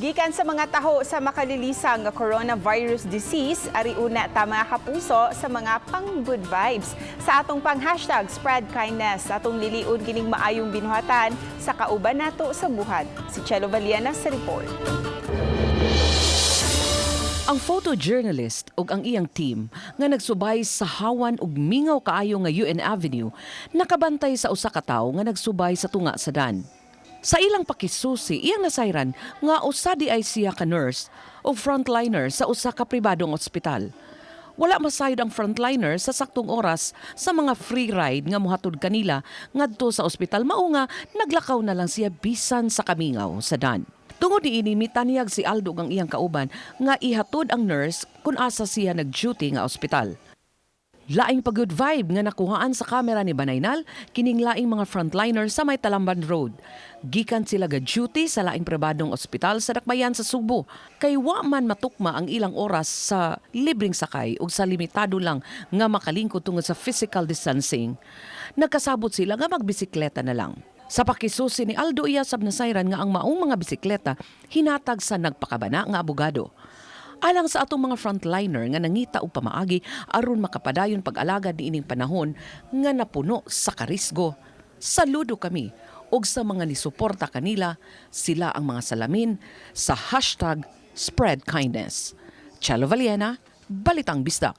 Gikan sa mga taho sa makalilisang nga coronavirus disease, ariuna ta, mga kapuso, sa mga pang good vibes. Sa atong pang #SpreadKindness, atong lilion kining maayong binuhatan sa kauban nato sa buhat. Si Chelo Valiana sa report. Ang photojournalist ug ang iyang team nga nagsubay sa hawan ug mingaw kaayo nga UN Avenue nakabantay sa usa ka tawo nga nagsubay sa tunga sa dan. Sa ilang pakisusi, iyang nasayran nga usa diay siya ka nurse o frontliner sa usa ka pribadong ospital. Wala masayod ang frontliner sa saktong oras sa mga free ride nga mohatod kanila ngadto sa ospital, mao nga naglakaw na lang siya bisan sa kamingaw sa dan. Tungod niini, mitanyag si Aldo ang iyang kauban nga ihatod ang nurse kung asa siya nag-duty nga ospital. Laing pa good vibe nga nakuhaan sa kamera ni Banaynal kining laing mga frontliner sa may Talamban Road. Gikan sila ga duty sa laing pribadong ospital sa Dakbayan sa Subo. Kay wa man matukma ang ilang oras sa libreng sakay ug sa limitado lang nga makalingkod tungod sa physical distancing. Nagkasabot sila nga magbisikleta na lang. Sa pakisusi ni Aldo, iya sab nasayran nga ang maong mga bisikleta hinatag sa nagpakabana nga abogado. Alang sa atong mga frontliner nga nangita og pamaagi aron makapadayon pag-alagad niining panahon nga napuno sa karisgo. Saludo kami og sa mga nisuporta kanila, sila ang mga salamin sa #SpreadKindness. Chelo Valiena, Balitang Bisdak.